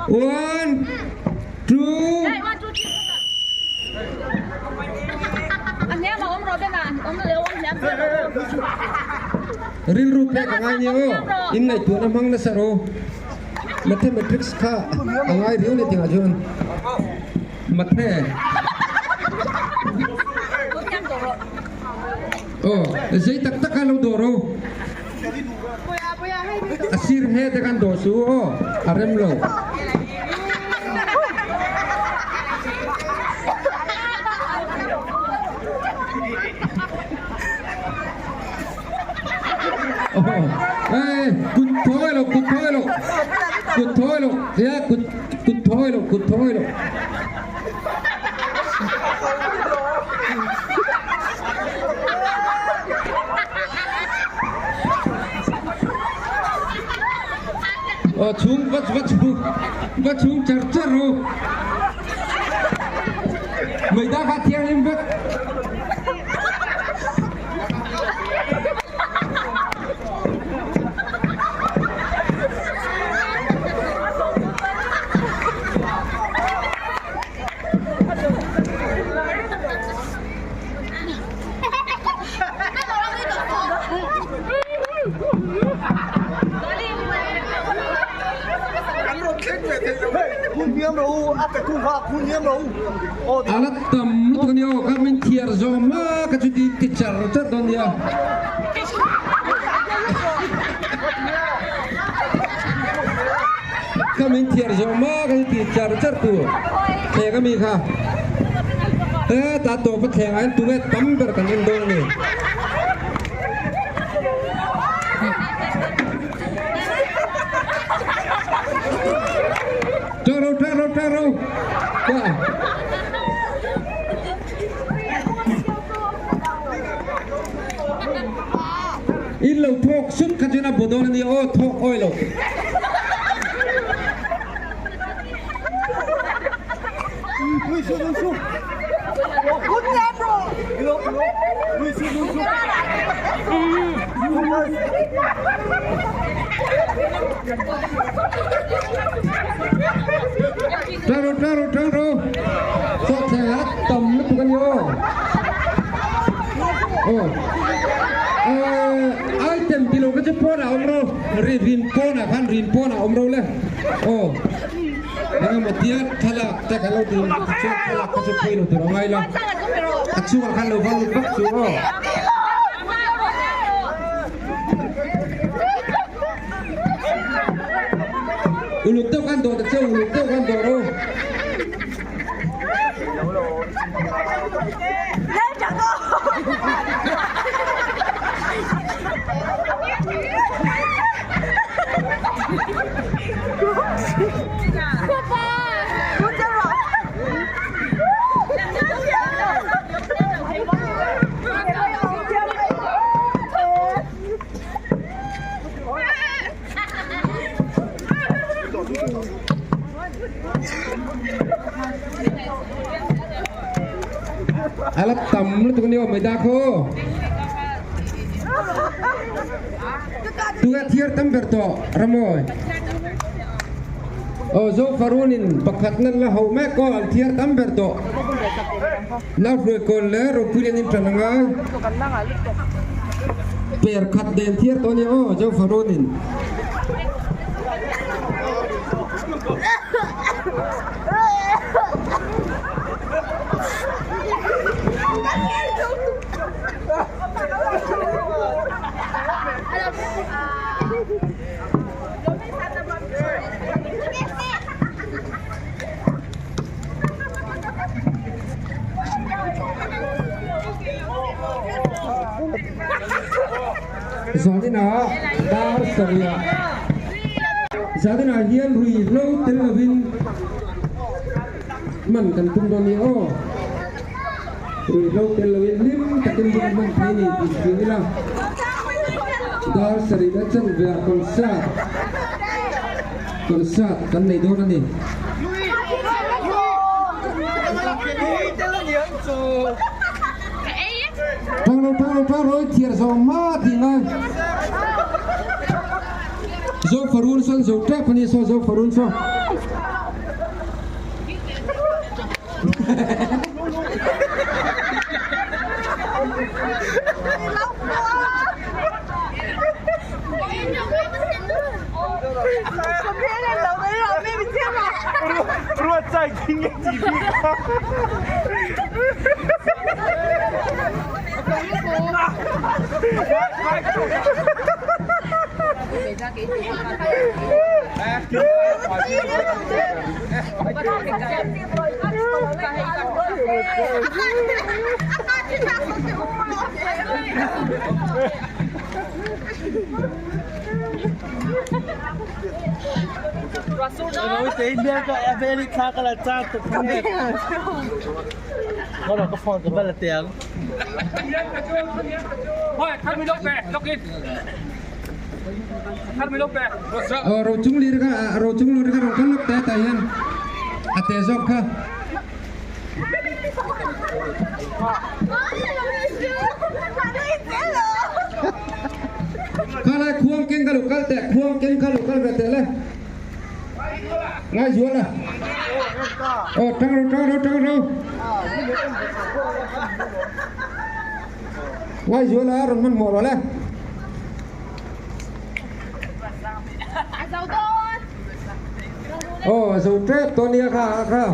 One, two. Rilru pek a ngai nia aw, in ngaihtuahna hmang nasa rawh. Mathematics kha a ngai riau ni tingah chuan Mathe Aw, zei tak tak kha lo dawr aw. A sir he te khan dawr su aw, a rem lo. Kut thawi lo, kut thawi lo, kut thawi lo, ya kut kut thawi lo, kut thawi lo. Aw chhung va va chhung va chhung char char ru. Meida kha thianghlim vek. A la tam lutuk a nia aw, ka min thiar zawh mak a chuti ti char char dawn nia. Ka min thiar zawh mak a chuti char char tur thleng a mi kha. Hetah tawp a thleng ah hian tunge tam ber kan en dawn a ni. Tang ro tang ro tang ro. In lo thawk sut kha chuan a bu dawn a nia aw thawk awi lo. Tang ro tang ro tang ro. Sawhtheng a tam lutuk a ni aw. Aw. Item ti lo kha chu pawn ah awm ro. Rin pawn ah khan rin pawn ah awm ro le. Aw. Engemaw tia thlalak te kan lo ti chuan thlalak kha chu pui lo tur a ngai la. A chhungah khan lo va lut vak chu aw. Uluk deuh khan dawh ta che uluk deuh khan dawh ro. A la tam lutuk a ni aw mai dak ho. Tunge thiar tam ber tawh Ramawi. Aw Zofarunin pakhat nan la ho mek aw an thiar tam ber tawh. Nauhruai kawl leh ropui an intan anga per khat nen thiar tawh a nia aw Zofarunin. Zanin ah dar sarih ah. Zaninah hian ruihhlo tel lovin hman kan tum dawn nia aw. Ruihhlo tel lovin hlim takin hun hman thei ni tih hria ila. Dar sarih a chanve ah concert concert kan nei dawn a ni. Tang ro tang ro tang ro i thiar zawh ma tih ngai. Zo farun sawn zo tep a ni saw zo farun saw. Aw rochung lir kha rochung lur kha rawn kal lawk te tah hian a te zawk kha. Kha lai khuang keng kha lo kal teh khuang keng kha lo kal ve teh le ngai zual a aw tang ro tang ro tang ro ngai zual a rawn hmanhmawh rawh le. Aw a zo tep tawh nia kha a kha.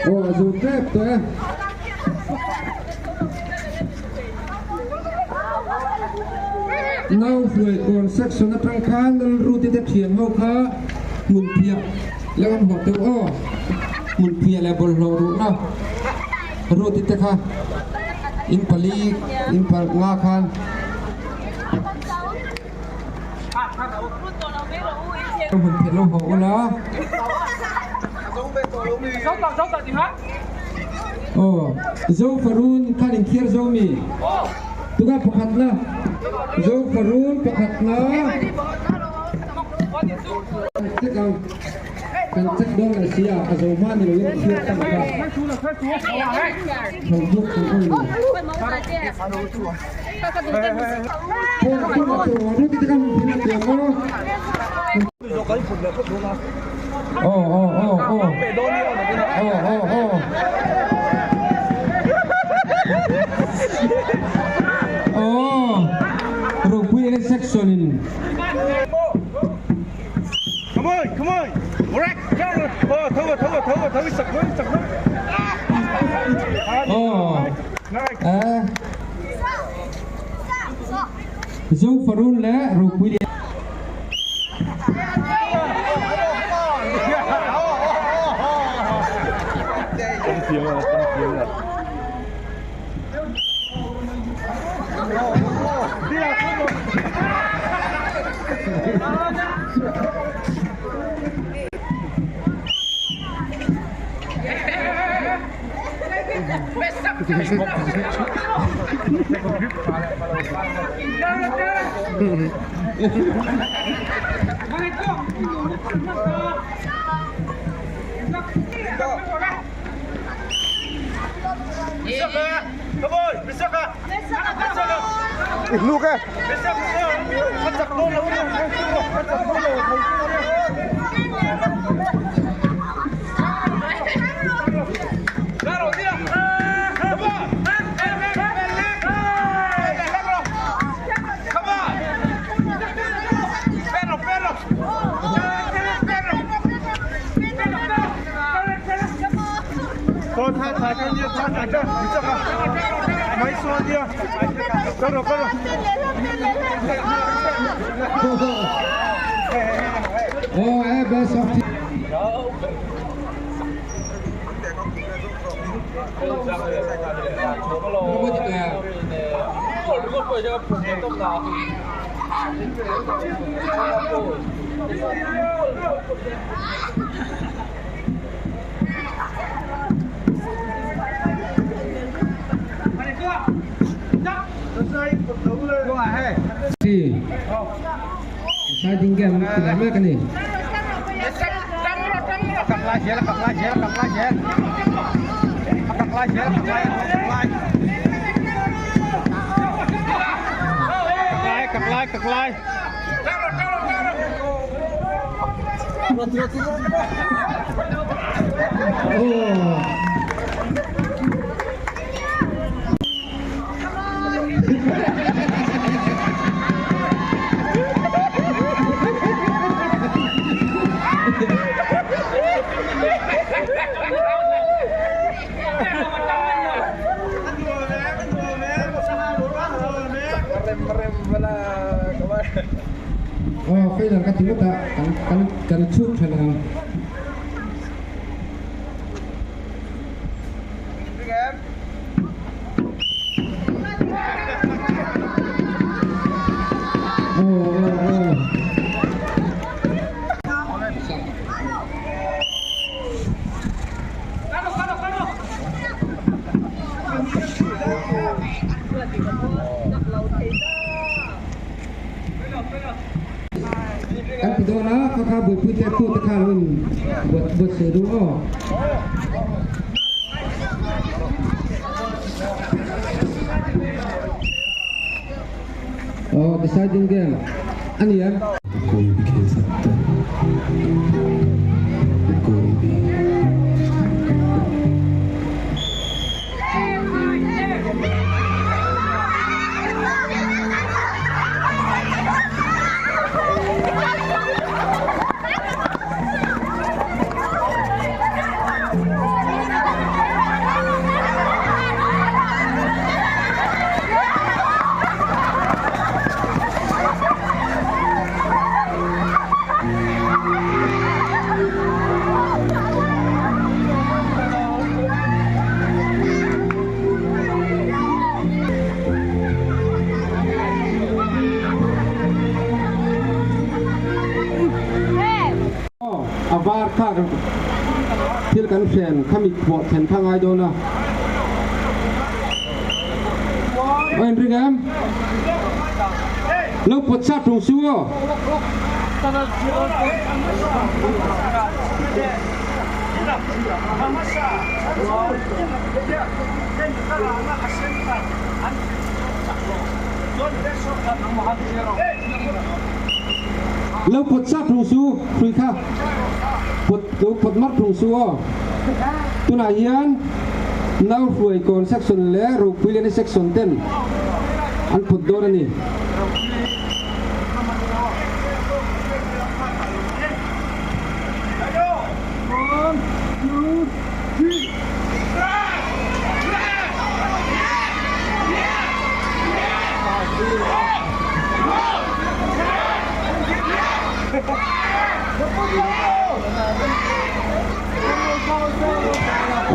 Aw a zo tep tawh e. Nau hruai kawn section atang khan Lalruti te thian ho kha hmun phiah leh an haw deuh aw. Hmun phiah leh bawlhhlawh ruhna Ruti te kha in pali in pal nga khan. Hmun phiah lo haw ula. Aw, Zo Farun khan inthiar zo mi? Tunga pakhatna, Zo Farun pakhatna. Kan check ang, kan check dawn leh si a, a zo hma ni loin a thiar ta mai a. Tho buk kan awi lo. Pawn tunga tur ruti te kha hun phina tur aw. Aw aw aw aw aw aw aw aw ropui leh section in aw eh Zofarun leh ropui leh. Aw e best of Deciding game ti leh mek a ni. Aw final ka ti ngawt a kan kan kan chhut tha leh ang. Kan ti dawn a, kha kha buaipui te tu te kha lo in buatsaih duh aw. Aw deciding game a ni em? Koi bhi khel sakta hai koi bhi. Aw, a var kha thil kan hren kha mit pawh thlen kha ngai dawn a. Aw inring em? Lo pawt sat rung su aw. Lo pawt sat rung su hrui kha pawt lo pawt mar rung su aw. Tunah hian nau hruai kawn section leh ropui lehna section ten an pawt dawn a ni.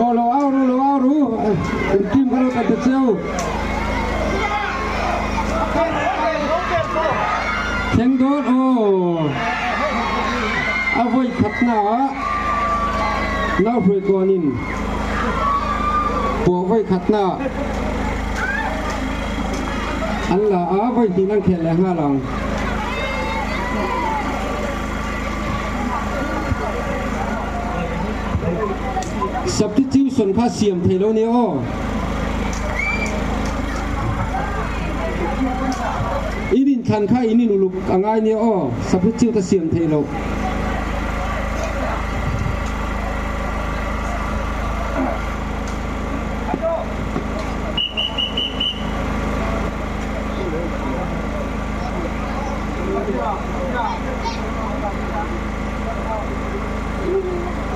Aw lo au ru lo au ru in team kha lo kan ta cheu. Thleng dawn aw. A vawi khatna ah nau hruai kuanin pawh vawi khatna an la a, vawi hnih an khelh leh nghal ang. Substitution kha siam thei lo nia aw. In inthlan kha in in uluk a ngai nia aw, substitute a siam thei lo.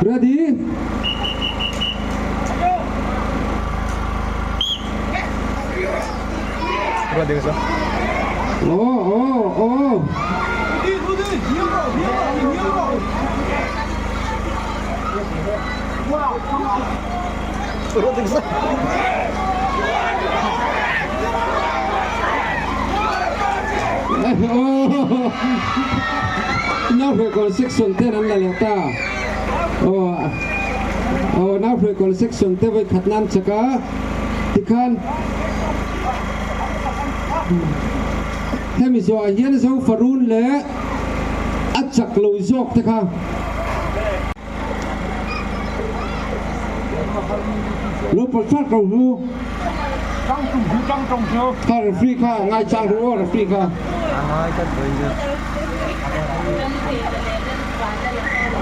Ready? Aw aw aw. Nauhruaikawl section ten an la leh ta. Aw aw nauhruaikawl section te vawi khat nan chak a tikhan hemi zawhah hian Zofarun leh a chak lo zawk te kha. Lo pawt fak ro hu. Kha referee kha ngai chang ru aw referee kha.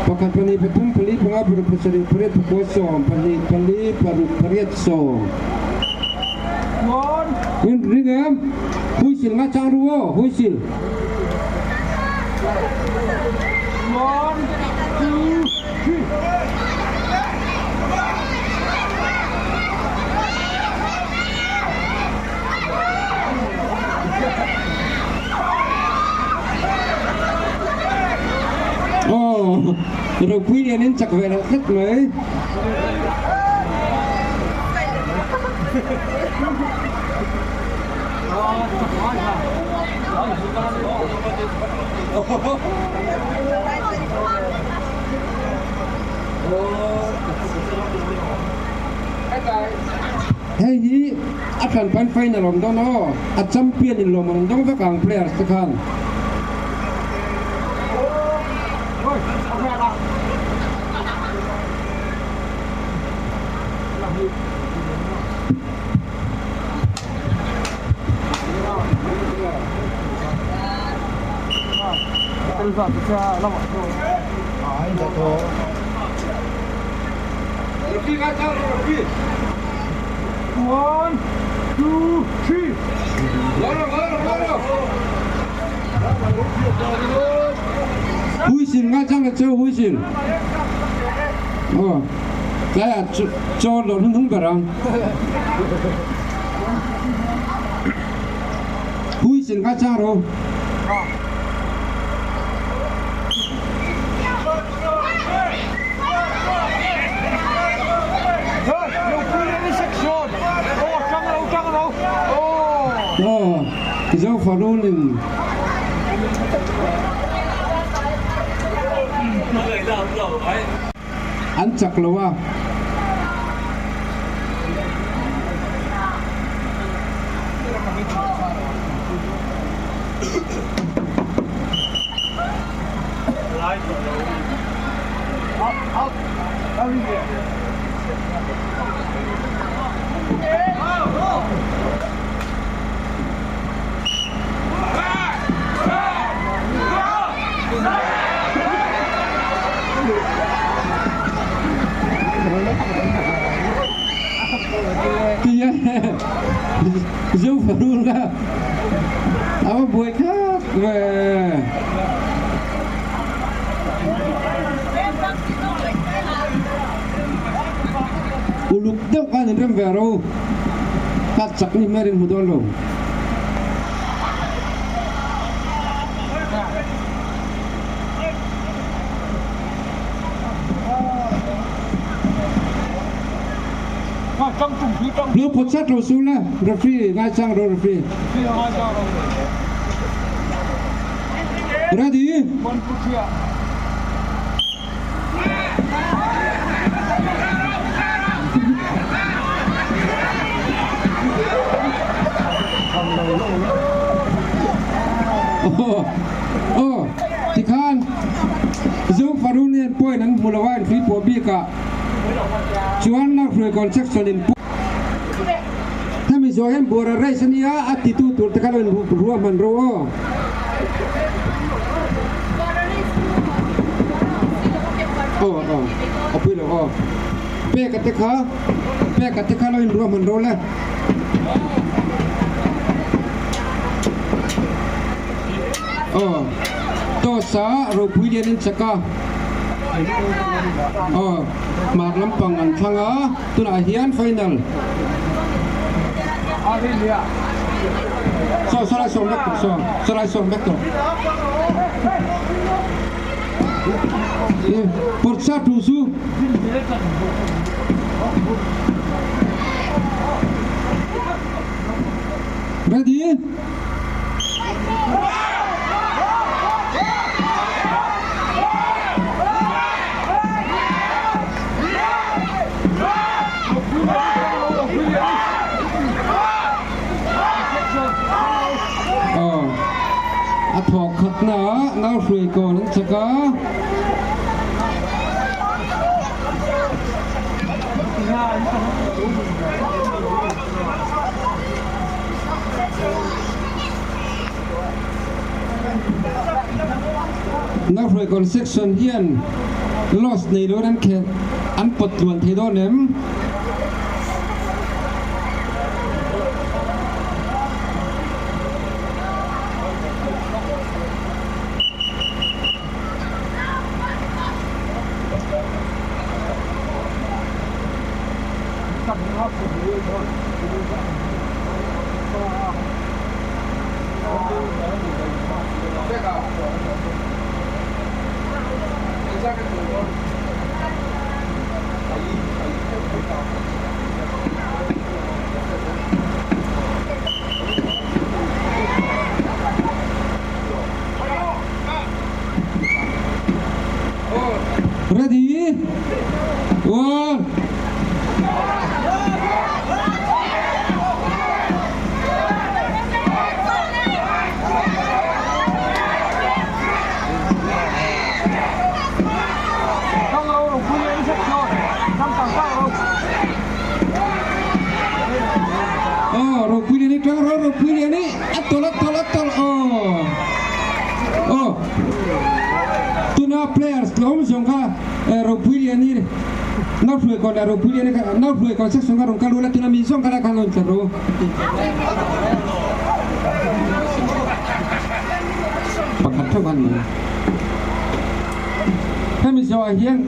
Pakhat pahnih pathum pali panga paruk pasarih pariat pakua sawm pahnih pali paruk pariat sawm. In ring em? Huisil ngai chang ru aw huisil. Aw, ropui lian in chak ve loh tlat mai. Hei hi a hran pan final awm dawn aw, a champion in lawm an dawng vek ang players te khan. Huisil nga chang la cheu huisil. Aw tlaiah chaw lo hnung ber ang. Huisil nga chang ro. Aw Zofarun in an chak lo a. Tia Zofarun kha a va buai khat ve. Uluk deuh khan in rem ve ro. Khat chak ni hmer in hmu dawn lo. Lo phawt sat ro su la, referee ngaichang ro referee. Ready? Aw, tikhan Zofarun hian point an hmu lo a inhrui pawh bik ah chuan Nauhruai Construction in hemi zawh hian buara race a nia a titu tur te kha lo in ruahman ro aw. Aw aw a pui lo aw pek a te kha pek a te kha lo in ruahman ro le. Aw toss a ropui lian in chak a aw hmar lampang an thlang a tunah hian final. Saw sawlai sawm vek tawh saw sawlai sawm vek tawh. Pawrhsa tu chu. Ready? Aw, a thawk khatna ah nau hruai kawl an chak a. Nau hruai kawl section hian loss nei loin an khelh an pawt tluan thei dawn em? Ready? One. Aw ropui lian hi tang ro ropui lian hi a tawlh a tawlh a tawlh aw aw tuna players tlawm zawng kha ropui lian hi nau hruai kawn leh ropui lian hi kha nau hruai kawn section kha rawn kal ula tuna mi zawng kha lai khan rawn tlar ro. Pakhat theuh khan ni. Hemi zawhah hian.